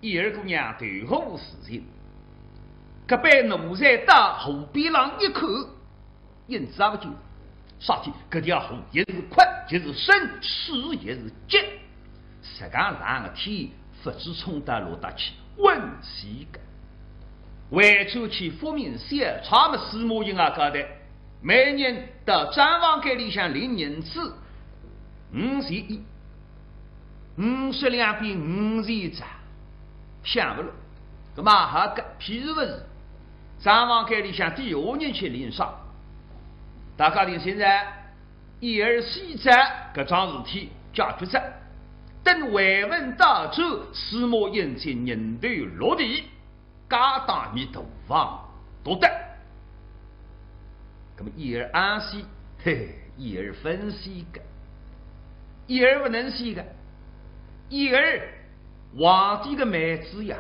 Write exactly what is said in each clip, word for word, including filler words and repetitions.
燕儿姑娘投河自尽，搿班奴才到河边浪一看，影子也勿见。啥体？搿条河也是阔，也是深，水也是急。实梗冷个天，勿知冲到哪搭去，昏死个。回转去复命小差么司马英啊交代，每人到账房间里向领银子五钱一，五十两变五钱一，想勿落。搿么好个，譬如勿是，账房间里向底下人去领啥？大家听清哉，燕儿死哉，搿桩事体解决哉。等回文到转，司马英进人头落地， 家当与大房独得。那么燕儿安死，嘿，燕儿勿死个，燕儿勿能死个，燕儿皇帝个妹子呀，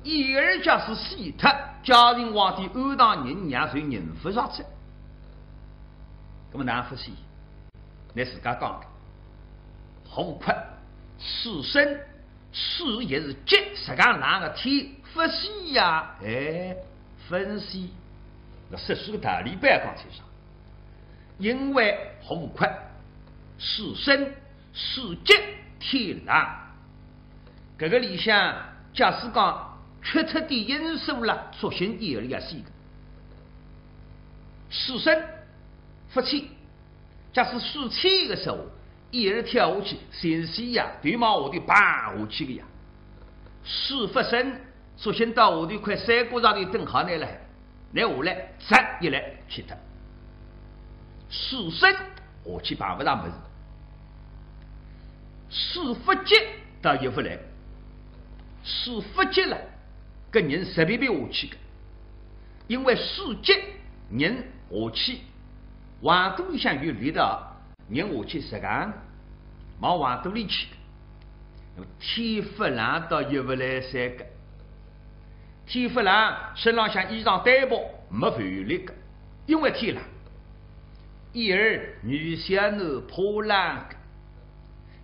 燕儿假使死脱，嘉靖皇帝安堂人娘就认勿着哉。那么哪能勿死？倷自家讲个，河阔，水深， 水也是急，实梗冷个天勿死呀，哎，勿死。那说书个道理勿要讲清爽，因为河阔，水深，水急，天冷。搿个里向假使讲缺脱点因素了，索性燕儿也死个。水深勿浅，假使水浅个时候， 燕儿跳下去，寻死呀，头往下头嘭下去个呀。水勿深，索性到下头块山谷浪头等好倷了，倷下来，唰一来去脱。水深，下去碰勿着物事。水勿急，倒也勿来。水勿急了，搿人直别别下去个。因为水急，人下去，横肚里向有力道， 人下去实梗，往横肚里去。那么天勿冷倒也勿来三个。天勿冷，身浪向衣裳单薄，没寒力个，因为天冷。燕儿女小囡怕冷个，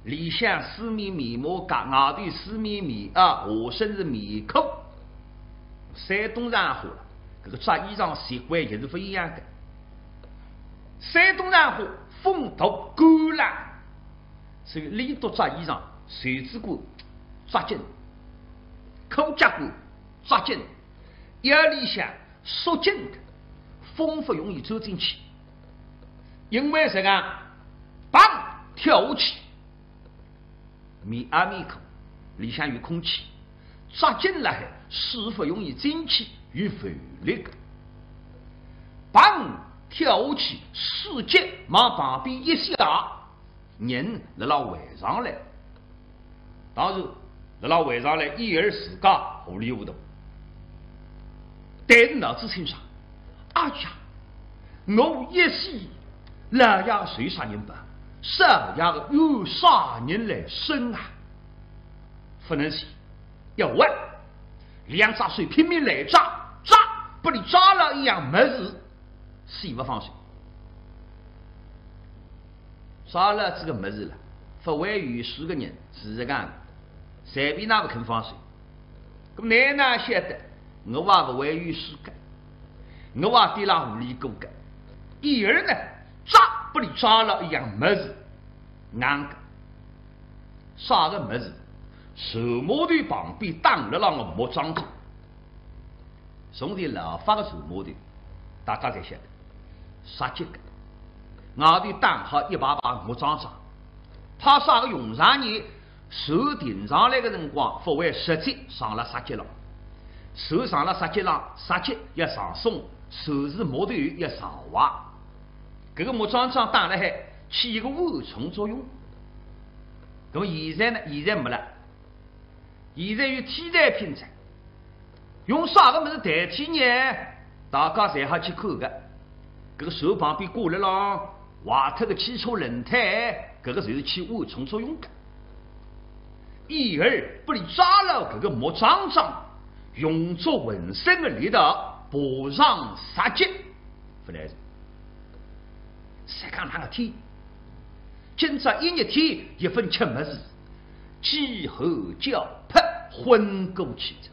里向丝绵棉马甲，外头丝绵棉袄，下身是棉裤。山东上火了，搿个着衣裳习惯也是勿一样个。 山东上火，风大干冷，所以俚笃着衣裳，袖子管扎紧，裤脚管扎紧，腰里向束紧个，风勿容易钻进去。因为实梗，嘭，跳下去， 棉袄棉裤，里向有空气，扎进来，水勿容易进去，有浮力个。嘭，跳下去，水急，往旁边一下，人辣辣回上来。当然，辣辣回上来，燕儿自家糊里糊涂。但是脑子清爽，哎呀， 我一死，老爷个仇啥人报？少爷个怨啥人来伸啊？勿能死，要活！两只手拼命来抓，抓，拨俚抓牢一样物事，死勿放手。抓牢仔个物事了，勿会有数个人，是实梗个，随便哪勿肯放手。 搿么倷哪晓得，我也勿会有数个，我也跌辣河里过个。燕儿呢，抓拨俚抓牢一样物事，硬个。啥个物事？船码头旁边打辣浪个木桩桩。从前老法个船码头，大家侪晓得，石级个，外头打好一排排木桩桩，派啥个用场呢？ 船停上来个辰光，勿会直接上了石级浪。船上了石级浪，石级要上松，船是木头要上滑。搿个木桩桩打辣海，起一个缓冲作用。搿么现在呢？现在没了。现在有替代品哉。 用啥个物事代替呢？大家侪好去看个。搿个船旁边挂了浪坏脱个汽车轮胎，搿个就是起缓冲作用个。燕儿拨俚抓牢搿个木桩桩，用足浑身个力道爬上石级，勿来事。实梗冷个天，今朝一日天也勿吃物事，饥寒交迫，昏过去哉。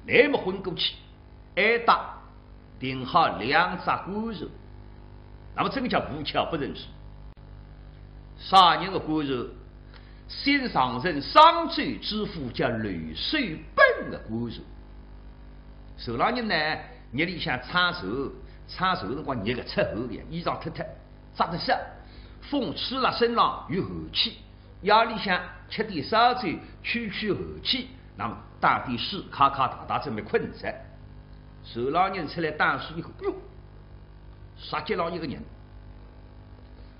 乃末昏过去，哀搭停好两只官船，乃末真个叫无巧不成书。啥人个官船？新上任商州知府叫刘守本个官船。船浪人呢，日里向撑船，撑船辰光热个出汗个，衣裳脱脱，着得少，风吹辣身浪有寒气。 夜里向吃点烧酒，驱驱寒气，乃末打点水，揩揩汏汏，准备困哉。船浪人出来打水以后，哟，石碣浪一个人，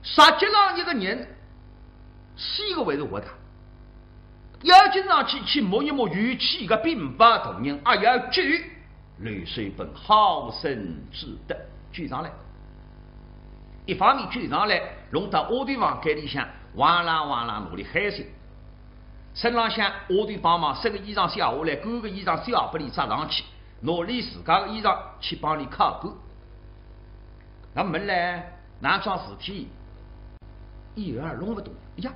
石碣浪一个人，死个还是活个？要紧上去，去摸一摸，有气个兵马大人，啊，要救。 刘守本好生之德，救上来。一方面救上来，弄到丫头房间里向，哇啦哇啦拿俚喊醒。身浪向丫头帮忙，湿个衣裳卸下来，干个衣裳卸拨俚着上去，拿俚自家个衣裳去帮俚揩干。乃末问唻， 哪桩事体？一耳弄勿懂。哎呀，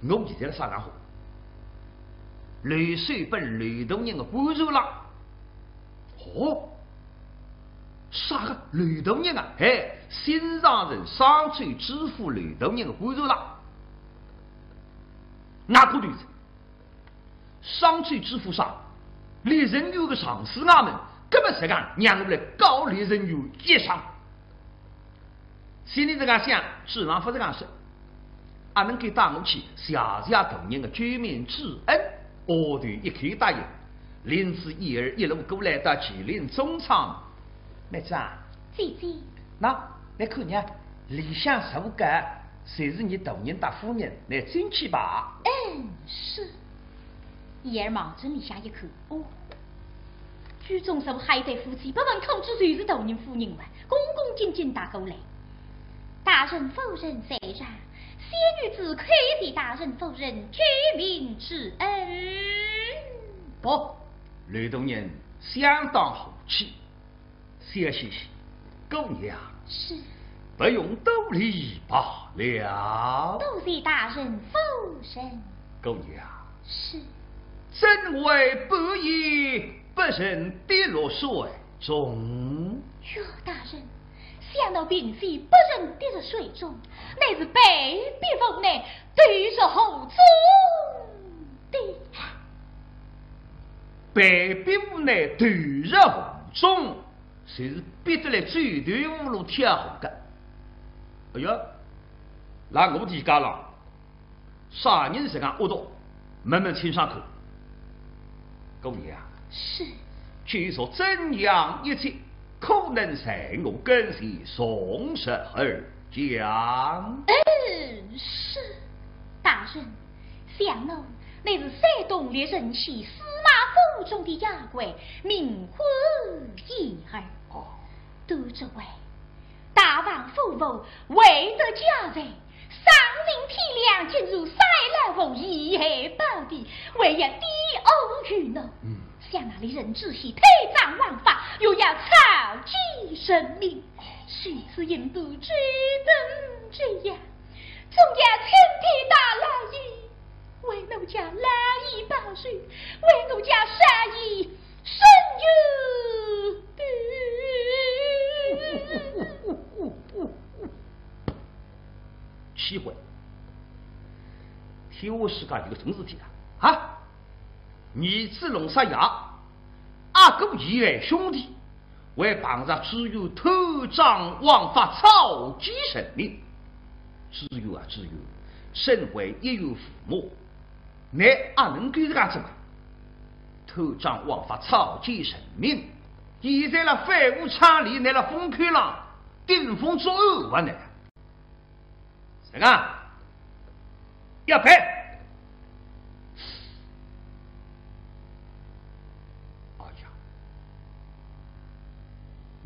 我现在辣啥场化？刘守本刘大人个官船浪。哦，啥个刘大人啊？嘿，新上任商州知府刘大人个官船浪。哪个头子？ 商州知府啥？丽人院个上司衙门，搿么实梗让我来告丽人院一场。心里实梗想，嘴上勿实梗说。阿能够带我去谢谢大人个救命之恩？丫头一口答应，领仔燕儿一路过来到麒麟中舱。妹子啊，姐姐，喏，倷看呢，里向坐个，侪是伲大人搭夫人，倷进去吧。嗯，是。 燕儿望准里向一看，哦，居中坐好一对夫妻，不问可知就是大人夫人哇，恭恭敬敬踏过来。大人夫人在上，小女子叩谢大人夫人救命之恩。哦，刘大人相当和气。 小姐姐，姑娘。是。不用多礼罢了。多谢大人夫人。姑娘。是。怎会半夜不慎跌落水中？哟，大人，小奴并非不慎跌入水中，乃是被逼无奈投入河中的。被逼无奈投入河中？ 就是逼得来走投无路跳河个。哎呀，那我提高了，啥人实梗恶毒，问问清爽看。姑娘。是。据说怎样一起，可能在我跟前从实而讲。嗯，是。大人，小奴乃是山东历城县司马府中的丫鬟，名唤燕儿。哦。 都知会，大房夫妇未得家财，丧尽天良，竟如山老虎，遗害宝地，为要抵恶御怒。嗯。想那里人知悉，推扳枉法，又要草菅人命，如此因果，只能这样，总要请天大老爷 为奴家来一把水，为奴家杀一伸冤。奇怪，天下世界有搿种事体啊？啊？儿子弄杀爷，阿哥遗害兄弟， 还碰着知县推扳枉法，草菅人命。知县啊，知县，身为一县父母，倷阿能够实梗做啊？推扳枉法，草菅人命，现在勒反无常理，倷勒风口浪顶风作案啊倷！ 实梗，要赔。哎呀，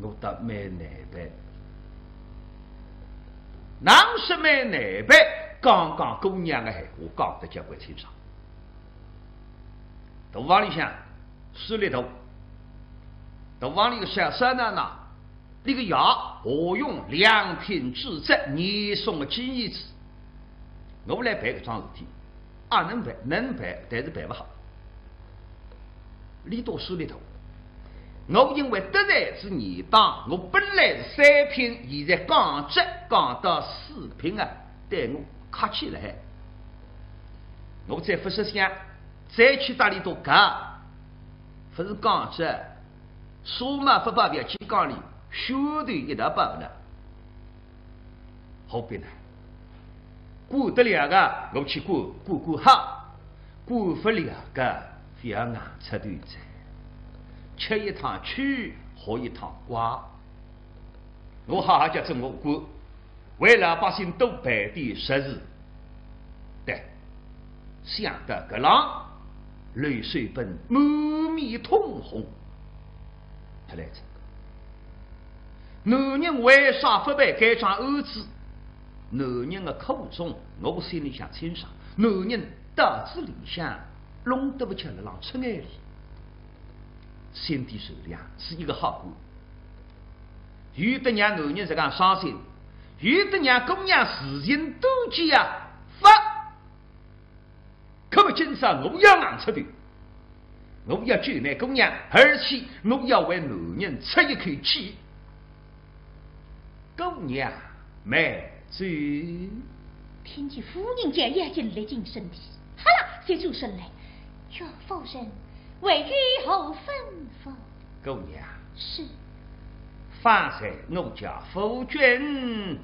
我倒蛮难办。哪是蛮难办？刚刚姑娘个闲话讲得交关清爽。大房里向势力大，大房里个小三奶奶， 俚个爷何勇两品知县，严嵩个寄儿子。我来办搿桩事体，阿能办，能办，但是办勿好。俚笃势力大。我因为得罪仔严党，我本来是三品，现在降职降到四品啊，对我客气了海。我再勿识相，再去搭俚笃轧，勿是降职，啥末勿报，覅去讲俚，血头一道报呢。 何必呢？管得了个，我去管，管管好；管勿了个，覅硬出头哉。吃一趟亏，学一趟乖。我好好叫做我管，为老百姓多办点实事。对，想到搿浪，刘守本满面通红。勿来哉。 男人为啥勿办该桩案子？男人的苦衷，我心里向清爽。男人到仔里向，弄得勿巧了浪出眼泪。心地善良，是一个好官。有的让男人实梗伤心，有的让姑娘自寻短见啊，勿 可勿，今朝我要硬出头，我要救那姑娘，而且我要为男人出一口气。姑娘慢走。听见夫人叫，已经立起身体，哈啦，就转身来。岳夫人，还有何吩咐？姑娘。是。方才我家夫君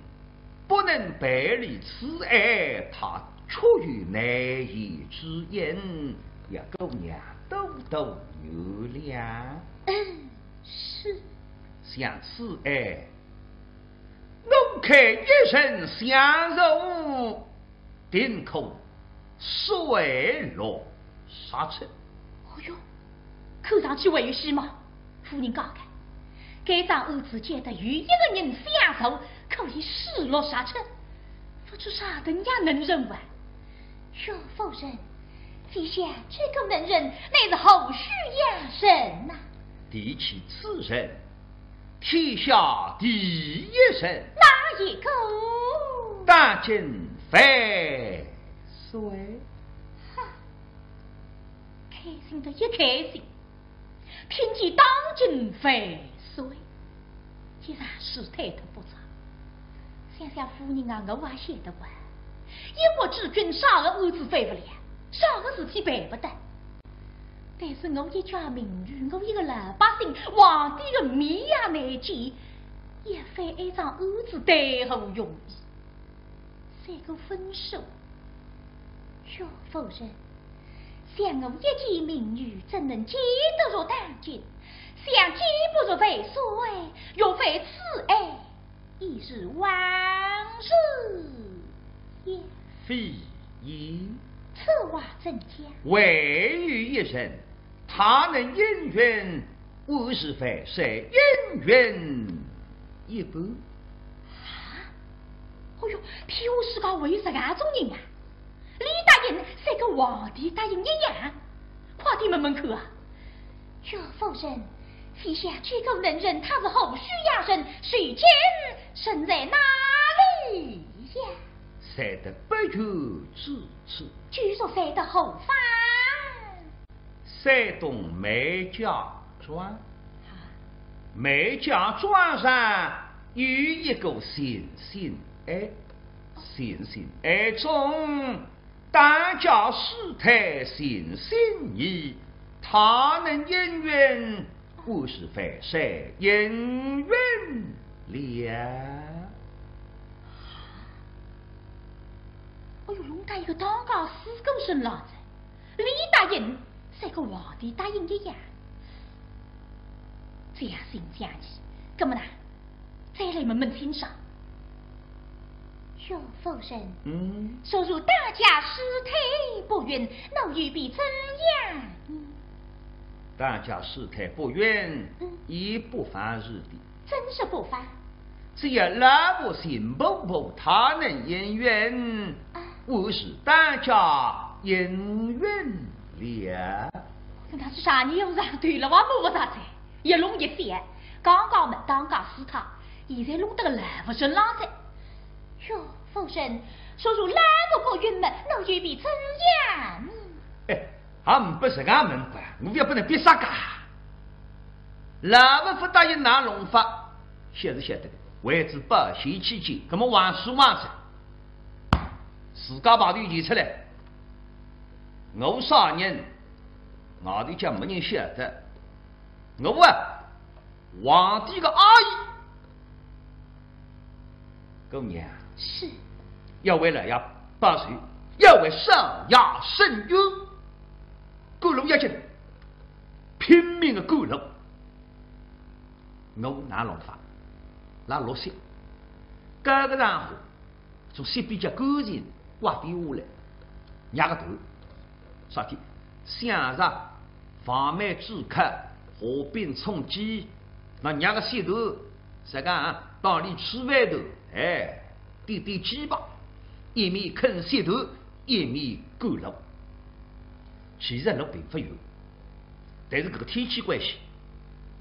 不能办理此案，他确有难言之隐，要姑娘多多原谅。嗯，是。想此案，我看一人相助，定可 水落石出。哦哟，看上去还有希望。夫人讲个，该桩案子只要有一个人相助，可以水落石出，勿知啥等样能成啊？岳夫人，这下这个能人乃是何许样人呐？提起此人， 天下第一人。哪一个？当今万岁。哈，开心得一开心，听见当今万岁，一场事推脱不着。想想夫人啊，我也晓得哇，一国之君啥个案子办勿了，啥个事体办勿得。 但是我一介民女，我一个老百姓，皇帝的面也难见，要翻一桩案子谈何容易？三个分手，岳夫人，像我一介民女，怎能经得住打击？想经不住万岁，岳父此案 已是往事也。非也。此话怎讲？唯有一人，他能应允，我是万岁应允一半。啊？哦哟，天下世界还有实梗种人啊！ 李大人，像个皇帝答应一样，快点问问看啊！岳夫人，这下这个能人他是何许样人，如今身在哪里呀？在得不远之处。据说在得何方？ 山东梅家庄。啊？梅家庄上有一个陈姓哀，陈姓哀中，当家师太陈姓仪，他能应允，我是万岁应允了。哎哟，弄得一个当家师太身浪哉。 李大人像个皇帝答应一样。这样行下去，那么呢，再来问问清爽。岳夫人，嗯？说如当家师太不允，那又必怎样？当家师太不允，嗯。也不妨事的。 真是不妨。只要老婆陈婆婆她能应允，啊。我是当家应允了。那是啥人又上头了，我摸不着哉，一弄一翻，刚刚嘛当家师太，现在弄得个老婆身浪哉。哟，夫人，说如老婆不允嘛，那又必怎样？哎，也呒拨实梗门关，我也勿能逼煞介。老伯勿答应哪弄法，晓是晓得个，为仔保险起见，搿么横竖横着，自家牌头现出来。我啥人，外头叫没人晓得。我啊， 皇帝个阿姨。姑娘，是。要为老爷报仇，要为少爷伸冤，赶路要紧，拼命个赶路。我拿弄法，拿落雪，搿个场化， 从雪边脚赶紧滑跌下来，捏个头，啥体？想着防备住客，河边冲击，拿捏个雪头，实梗当里吃饭头，哎，点点饥吧，一面啃雪头，一面赶路。其实路并勿远，但是搿个天气关系，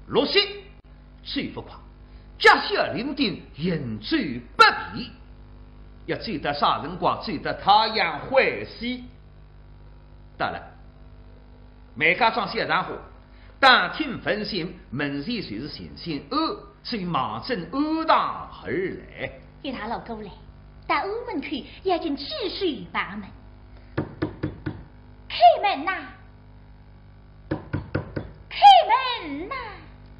落雪 走勿快，脚下伶仃，行走不便，要走到啥辰光？走到太阳会西。到了，梅家庄小场化，打听问讯，门前就是神仙庵，所以望准庵堂而来。一大路过来，到庵门口要紧举手拍门。开门呐！ 开门呐！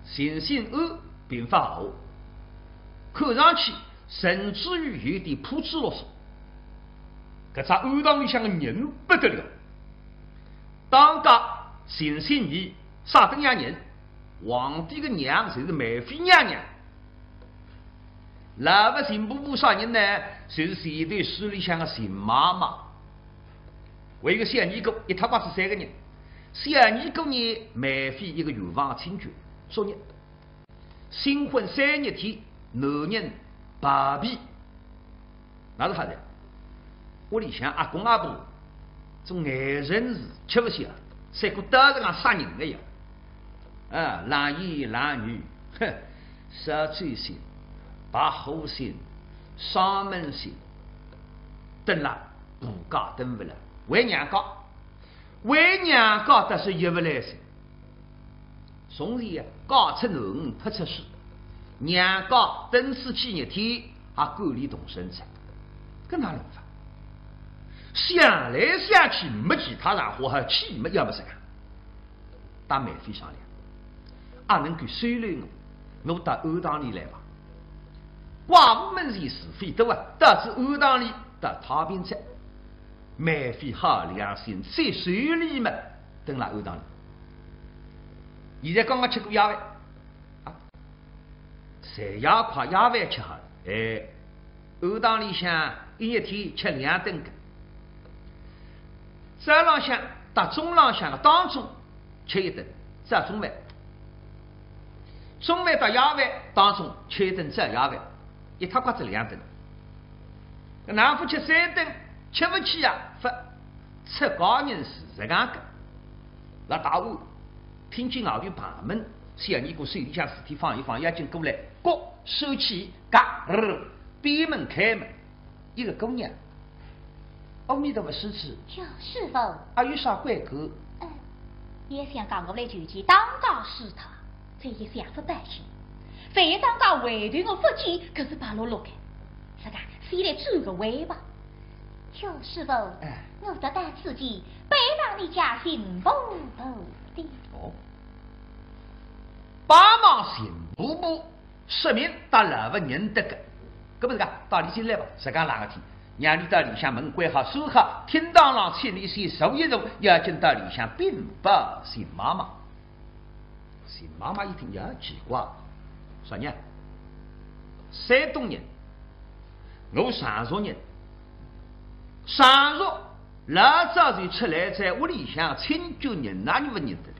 神仙庵并勿好，看上去甚至于有点铺子落索。搿只庵堂里向个人勿得了，当家神仙爷啥等样人，皇帝个娘就是梅妃娘娘。 老伯邢婆婆啥人呢？就是前头书里向个邢妈妈。还有个小尼姑，一塌刮子三个人。小尼姑呢，梅妃一个远房亲眷，昨日新婚三日天，男人暴毙。哪是好哉？屋里向阿公阿婆，种眼神是吃勿消，像个刀子浪杀人个呀。啊，冷言冷语，哼， 烧酒仙、白狐仙、上门仙，蹲辣婆家蹲勿了，回娘家，回娘家倒是也勿来塞。从前啊，嫁出囡儿勿出世，娘家蹲仔几日天，还管俚动身子，搿哪弄法？想来想去，没其他场化好去，没要么实梗。 搭梅妃商量，阿能够收留我，我到庵堂里来吧。寡妇门前是非多啊，到仔庵堂里，到太平哉。梅妃好良心，再收俚么，蹲辣庵堂里。现在刚刚吃过夜饭，啊， 侪要快夜饭吃好了，哎，庵堂里向一日天吃两顿个。早浪向搭中浪向个当中吃一顿，早中饭。中饭搭夜饭当中吃一顿早夜饭，一塌刮子两顿。搿哪勿吃三顿，吃勿起啊？勿，出家人是实梗个。辣大屋 听见外头拍门，小尼姑手里向事体放一放，要紧过来，咯，收起，嘎，儿，闭门开门，一个姑娘。阿弥陀佛，施主。哟，师父。阿有啥贵干？呃，也想讲我来求见当家师太，这也想勿办事。万一当家回头我勿见，可是白落落个。是个，先来转个弯吧。哟，师父，哎。我到此地，拜望你家邢婆婆的。哦。 帮忙寻婆婆，说明搭老伯认得个。搿么是讲，带俚进来吧，实梗冷个天，让俚到里向门关好锁好，厅堂浪请俚先坐一坐，要紧到里向禀报邢妈妈。邢妈妈一听，呀，奇怪，啥人？山东人， 我常熟人，常熟老早就出来在屋里向亲眷人哪里勿认得？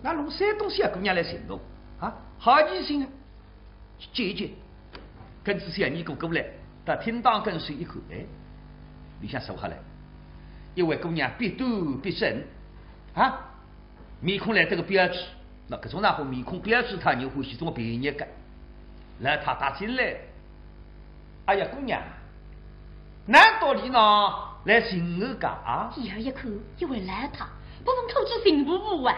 哪弄山东小姑娘来寻我啊？好奇心啊，见一见，跟仔小尼姑过来，到厅堂跟首一看，哎，里向坐下来，一位姑娘必端必正啊， 面孔来得个标致，那搿种家伙面孔标致，他人欢喜，总便宜个。老太踏进来，哎呀，姑娘，难到里呢来寻我个啊？伊儿一看，一位老太，不问可知邢婆婆啊？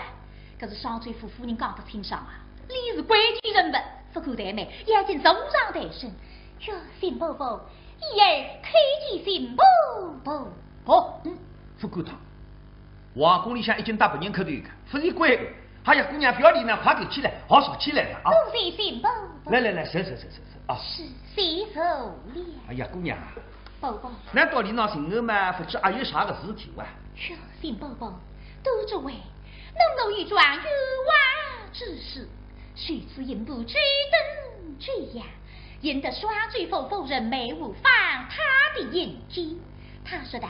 可是双周府夫人讲得清爽啊，你是贵贱人物，不敢怠慢，要紧坐上台身。哟，邢婆婆，一言叩见邢婆婆。哦，嗯，不敢当。皇宫里向已经搭别人磕头个，不是贵个。哎呀，姑娘，不要理呢，快点起来，好说起来了啊。多谢邢婆婆。来来来，坐坐坐坐坐啊。是，谢坐了。哎呀，姑娘，婆婆。难道你那寻我嘛，不知阿有啥个事体哇？哟，邢婆婆，多谢为，奴奴有桩冤枉之事，许知刑部追灯追呀，引得双周府夫人梅无芳她的眼睛。她说道，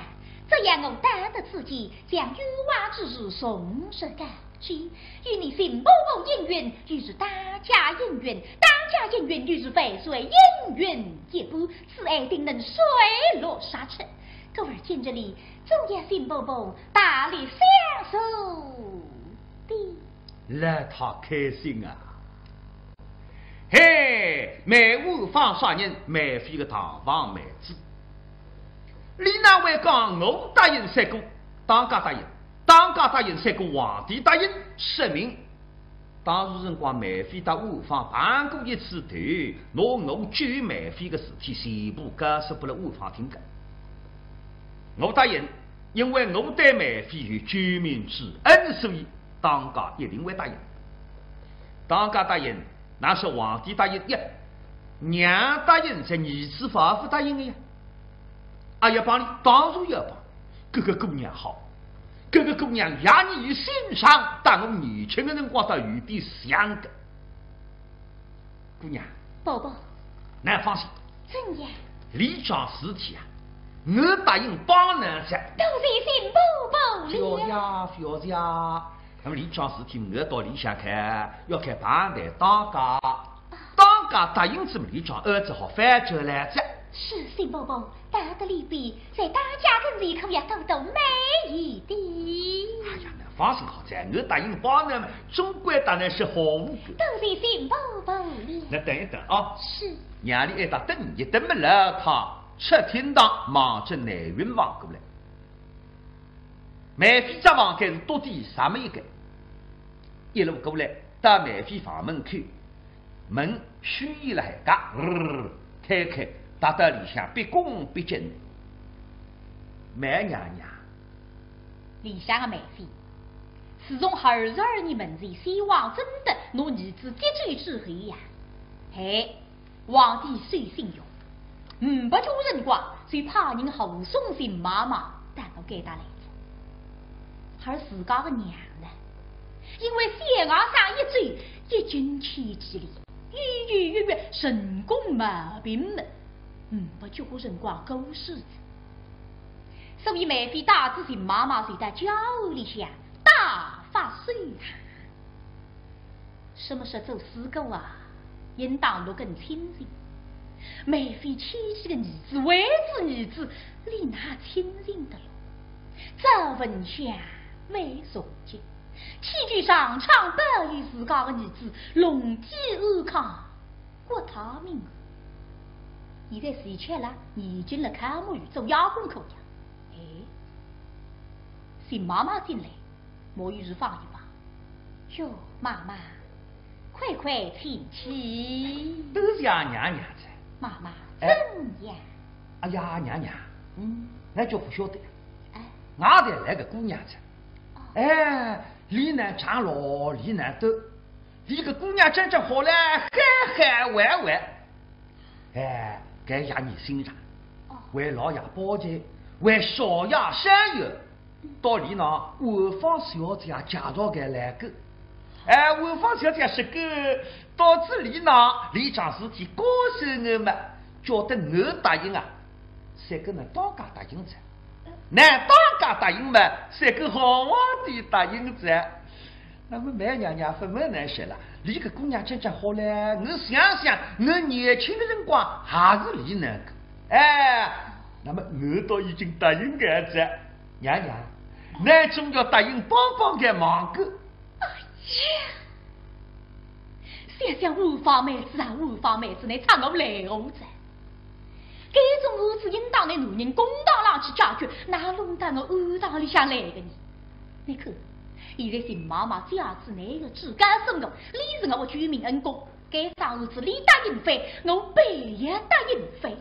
只要我到得此地，将冤枉之事从实告知，与你邢婆婆应允，与是大家应允，当家应允，与是万岁应允一般，此案定能水落石出。故而今日里，总要邢婆婆大力相助的。那她开心啊！嘿，梅无芳啥人？梅妃个堂房妹子。你哪会讲我答应三个？当家答应，当家答应三个，皇帝答应，说明当时辰光梅妃搭无芳碰过一次头，拿我救梅妃个事体全部告诉拨了无芳听个。我答应，因为我对梅妃有救命之恩，所以当家一定会答应。当家答应，那是皇帝答应呀，娘答应，是儿子反复答应的呀。哎呀，帮你当然要帮，搿个姑娘好，搿个姑娘呀，你有心肠，搭我年轻的辰光倒有点像个。姑娘，婆婆，倷放心，怎样？这桩事体啊，我答应帮倷哉。多谢邢婆婆了。覅呀，覅呀。那么这桩事体，我到里向去，要去办台当家。当家答应仔么，这桩案子好翻转来哉。是，邢婆婆，到得里边，在大家跟前可要多多美意的。哎呀，倷放心好哉，我答应帮倷么，总归当然是好个。多谢邢婆婆了。倷等一等啊。是。让俚一搭等一等么，老太出厅堂，望准内院望过来。 梅妃只房间是独立煞么一个，一路过来，到梅妃房门口，门虚掩了海嘎，呃，推开，踏到里向，毕恭毕敬。梅娘娘。里向个梅妃，自从二十二年门前先王贞德拿儿子接走之后呀，嘿， 皇帝守信用，呒不几化辰光，就派人护送邢妈妈到我该搭来哉。而自家个娘呢，因为小外甥一走，一径牵记哩，隐隐约约，成功毛病么，呒不几化辰光过世哉。所以梅妃带仔邢妈妈就到郊里向大发寿堂。 什么说做师姑啊，应当六根清净。梅妃牵记个儿子，为仔儿子，俚哪清净得了？朝闻香，晚诵经，祈求上苍保佑自家个儿子龙体安康，国泰民安。现在是吃了，已经了开幕做夜功课呀。哎，邢妈妈进来， 梅妃放一放。哟，妈妈，快快请起。多谢娘娘哉。妈妈，哎。怎样？哎呀，娘娘，嗯。倷就勿晓得，哎。外头来个姑娘哉。哦。哎，俚呢长老，俚呢短，俚个姑娘真正好嘞，海海外外。哎，该爷倷欣赏，哦。为老爷保重，为少爷伸冤。 到俚呢，万芳小姐介绍个来个。哎，万芳小姐是个，到仔俚呢，这桩事体告诉我么，叫得我答应啊，是个呢当家答应哉。倷当家答应么，是个好皇帝答应哉。那么梅娘娘勿问难说了，这个姑娘真正好嘞，我想想，我年轻的辰光还是俚能个。哎，那么我倒已经答应个哉。 娘娘，倷总要答应帮帮个忙个。哎呀，想想万芳妹子啊，万芳妹子，倷出我来哦哉。该种案子应当拿男人公堂浪去解决，哪弄到我庵堂里向来个呢？你看，现在是妈妈家子那个自家生活，你是我救命恩公，该桩事体你答应翻，我必要答应翻。哎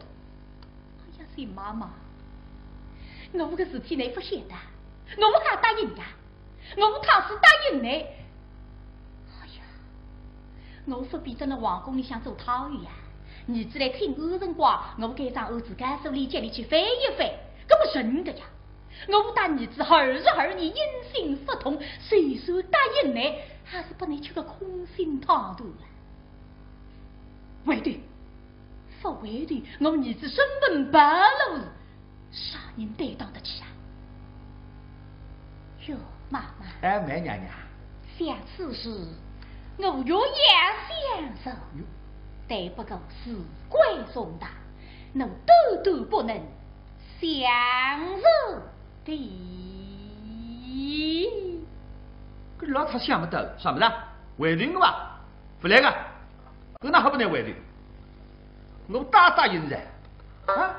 呀，是妈妈，我个事体你勿晓得，我勿敢答应呀，我勿敢是答应你。哎呀，我勿必蹲辣皇宫里向做太后呀，儿子来请安辰光，我该桩案子告诉你，叫你去翻一翻，搿么成个呀。 我搭儿子二十二年音信不通，虽说答应你，还是拨你吃个空心汤肚啊。回头，勿回头，我儿子身份败露，啥人担当得起啊？哟，妈妈。哎，梅娘娘。想此事，我越也想着，哟。但不过事关重大，我断断不能 想着的。搿老太想勿到，啥物事啊？回头个伐？勿来个，搿哪好拨侬回头？我答答应噻，啊？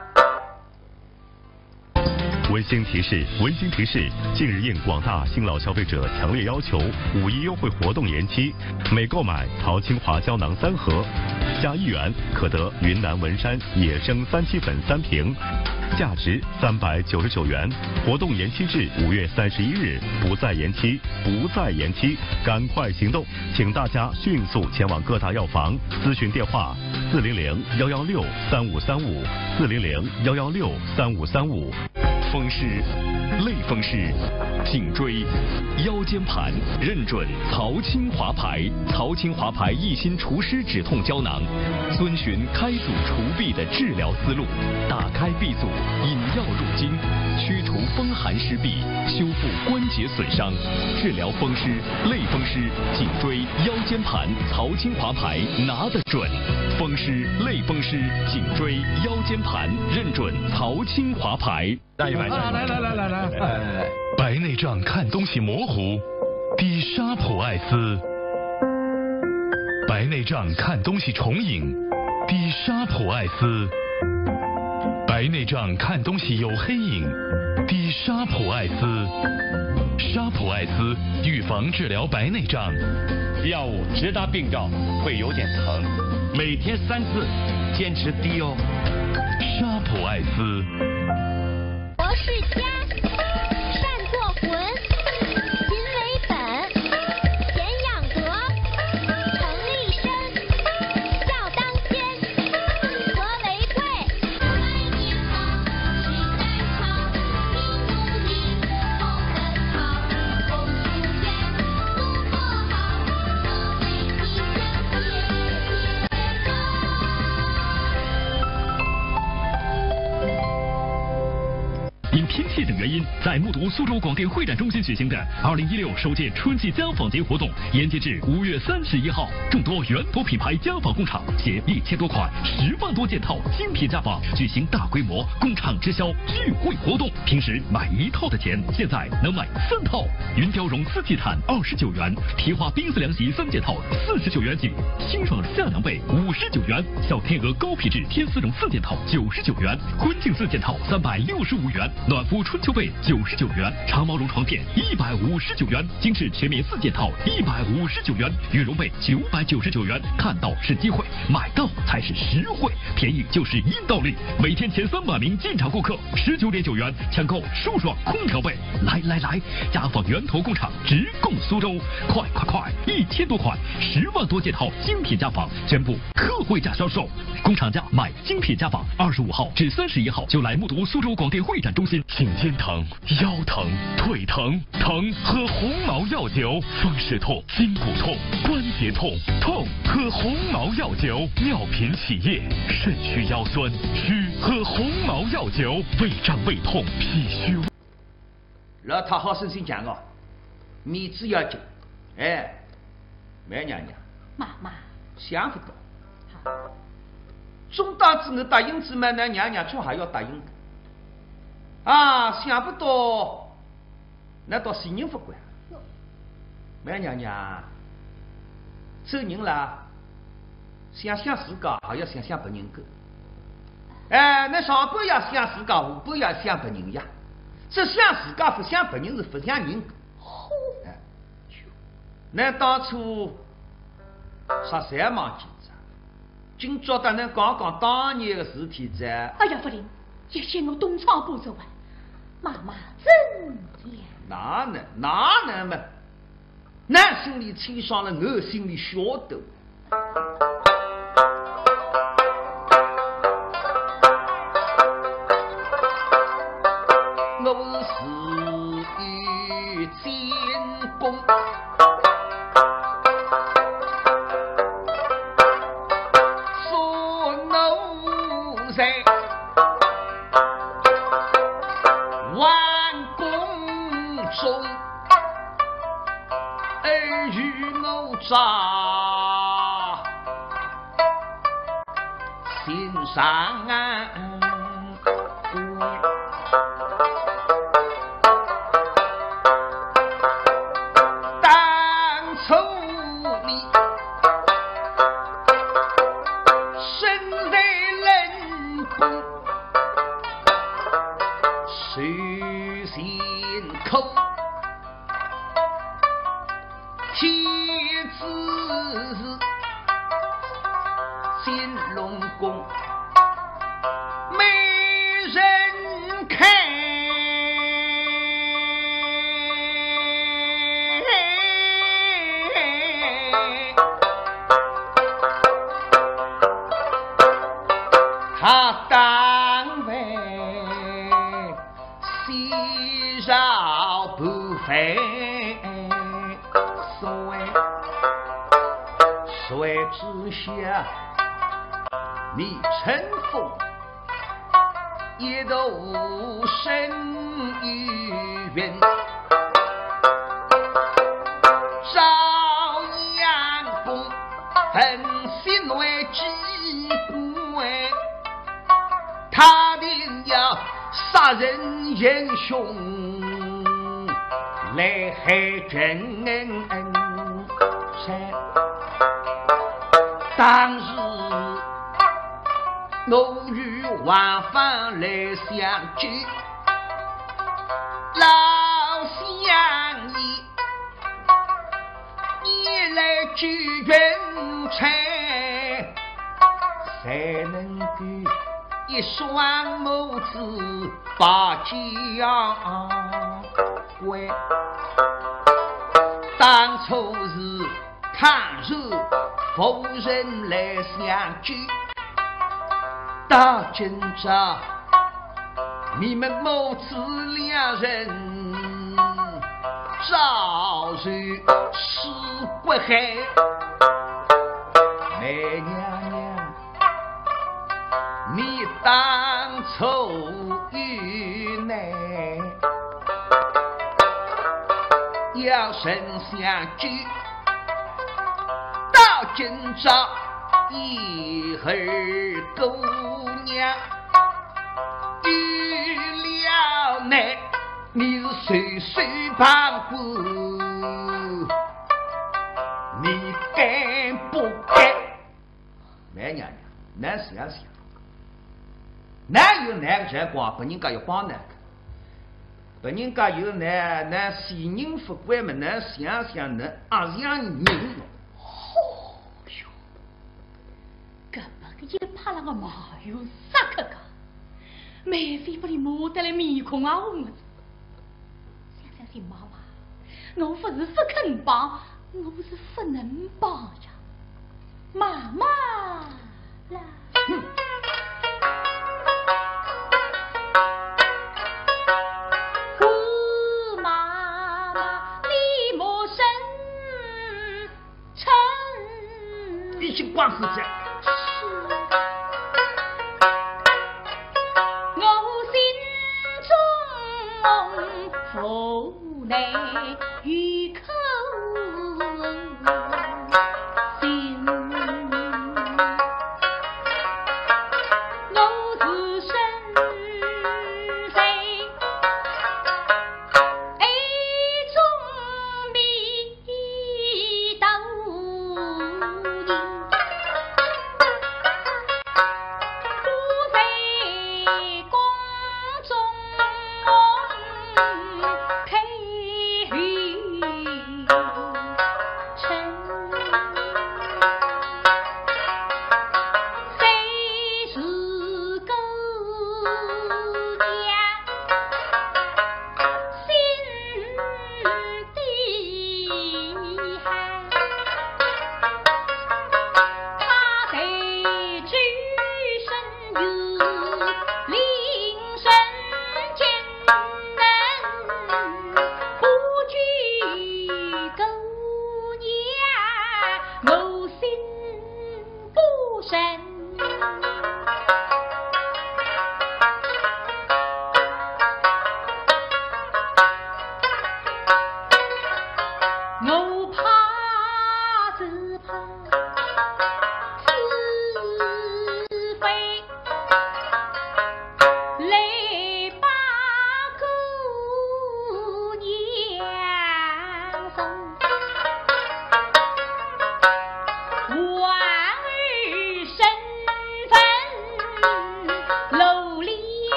温馨提示，温馨提示！近日应广大新老消费者强烈要求，五一优惠活动延期，每购买曹清华胶囊三盒，加一元可得云南文山野生三七粉三瓶，价值三百九十九元。活动延期至五月三十一日，不再延期，不再延期，赶快行动！请大家迅速前往各大药房，咨询电话：四零零幺幺六三五三五，四零零幺幺六三五三五。风湿、类风湿、颈椎、腰间盘，认准曹清华牌。曹清华牌一心除湿止痛胶囊，遵循开阻除痹的治疗思路，打开痹阻，引药入经，驱除风寒湿痹，修复关节损伤，治疗风湿、类风湿、颈椎、腰间盘。曹清华牌拿得准，风湿、类风湿、颈椎、腰间盘，认准曹清华牌。下一位，下一位。来来来来来，哎。白内障看东西模糊，低沙普爱思。白内障看东西重影，低沙普爱思。白内障看东西有黑影，低沙普爱思。沙普爱思预防治疗白内障。药物直达病灶，会有点疼，每天三次，坚持滴哦。沙普爱思。 博士家，善作魂，勤为本，贤养德，诚立身，孝当先，和为贵。 因天气等原因，在木渎苏州广电会展中心举行的二零一六首届春季家纺节活动，延期至五月三十一号。众多源头品牌家纺工厂携一千多款、十万多件套精品家纺，举行大规模工厂直销聚会活动。平时买一套的钱，现在能买三套。云貂绒四季毯二十九元，提花冰丝凉席三件套四十九元起，清爽夏凉被五十九元，小天鹅高品质天丝绒四件套九十九元，婚庆四件套三百六十五元。 暖肤春秋被九十九元，长毛绒床垫一百五十九元，精致全棉四件套一百五十九元，羽绒被九百九十九元。看到是机会，买到才是实惠，便宜就是硬道理。每天前三百名进场顾客，十九点九元抢购舒爽空调被。来来来，家纺源头工厂直供苏州，快快快！一千多款，十万多件套精品家纺全部特惠价销售。 工厂价买精品家纺，二十五号至三十一号就来木渎苏州广电会展中心。颈肩疼、腰疼、腿疼，疼喝鸿茅药酒。风湿痛、筋骨痛、关节痛，痛喝鸿茅药酒。尿频起夜、肾虚腰酸，虚喝鸿茅药酒。胃胀胃痛、脾虚 老太好生心讲哦，面子要紧。哎，梅娘娘，妈妈。想勿到。好。总当仔我答应仔嘛，㑚娘娘总还要答应个。啊，想勿到，㑚倒死人勿管。哟。梅娘娘，做人啦，想想自家，还要想想别人个。 哎，㑚上半夜想自家，下半夜想别人呀。只想自家，勿想别人是勿像人。倷当初啥侪忘记哉？今朝搭倷讲讲当年个事体哉。哎呀，勿灵，一歇我东窗不着啊！妈妈怎样？哪能，哪能嘛？倷心里清爽了，我心里晓得。 我是有监工，所奴才王公中，而与我争。 心上啊，当初你身在冷宫，受尽苦。 天子是金龙宫，没人看。他当为 喜笑不分岁，谁知晓你乘风一度身与云，朝阳宫，本是内机关。 他定要杀人行凶来害群臣。当时我与王方来相救，老相爷 你来救人才，才能够一双母子把家养。当初是倘若无人来相救， 到今朝，你们母子两人早就吃骨灰。梅娘娘，你当初有难，要人相救，到今朝 一儿姑娘，有了难，你是谁谁旁观，你该不该？梅娘娘，倷想想，倷有难个辰光，别人家要帮倷个。 别人家有难，倷死人勿管么，倷想想，倷阿像人哦。哦哟，搿么个一拍浪个骂有啥个讲？梅妃拨俚骂得来面孔也红了。想想想，妈妈，我勿是勿肯帮，我是勿能帮呀。 妈妈啦。哼。我妈妈，你莫生嗔。已经关口在。是。我心中无奈 与苦心。我是身在爱中迷途人，不在宫中开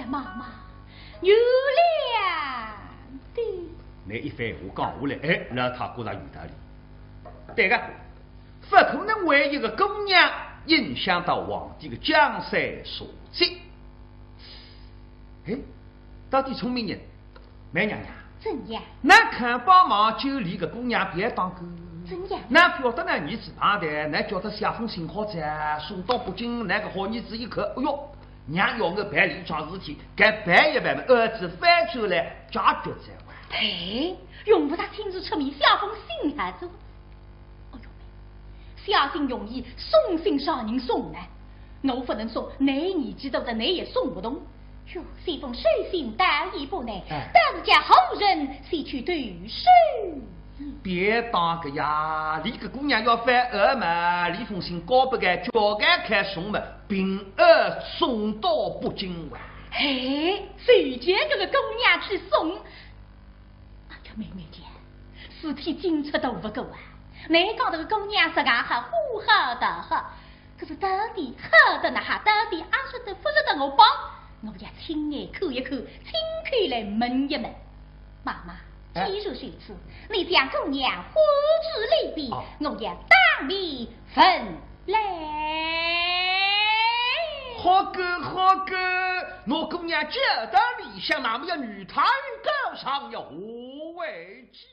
妈妈，有了的。那一番话讲下来，哎，老太觉着有道理。对个，勿可能为一个姑娘影响到皇帝的江山社稷。哎，到底聪明人，梅娘娘，怎样？那看帮忙救俚个姑娘别当个，怎样？那晓得呢，儿子碰着，那叫他写封信好哉，送到北京，那个好日子一看，哎哟， 娘要我办理桩事体，该办一办嘛，儿子翻转来解决哉哇。呸，用不着亲自出面，写封信还是？哎呦，写信容易，送信啥人送呢？我不能送，你年纪大哉，你也送不动。哟，这封书信倒也不难，哎，但是叫何人前去投书？ 别当个呀，俚个姑娘要翻案嘛，这封信交拨该，交该看送嘛，并而送到北京哇。嘿，谁叫这个姑娘去送？哎呀，妹妹姐，事体进出都不够啊！你讲这个姑娘是干好，花好大好， 可是到底好得哪哈，到底阿说得不说得我帮，我要亲眼看一看，亲口来问一问。妈妈，哎，既然如此，你将姑娘唤至里边，哦，我要当面问来。好个好个，拿姑娘叫到里向，那么要与她告上呀，何为之？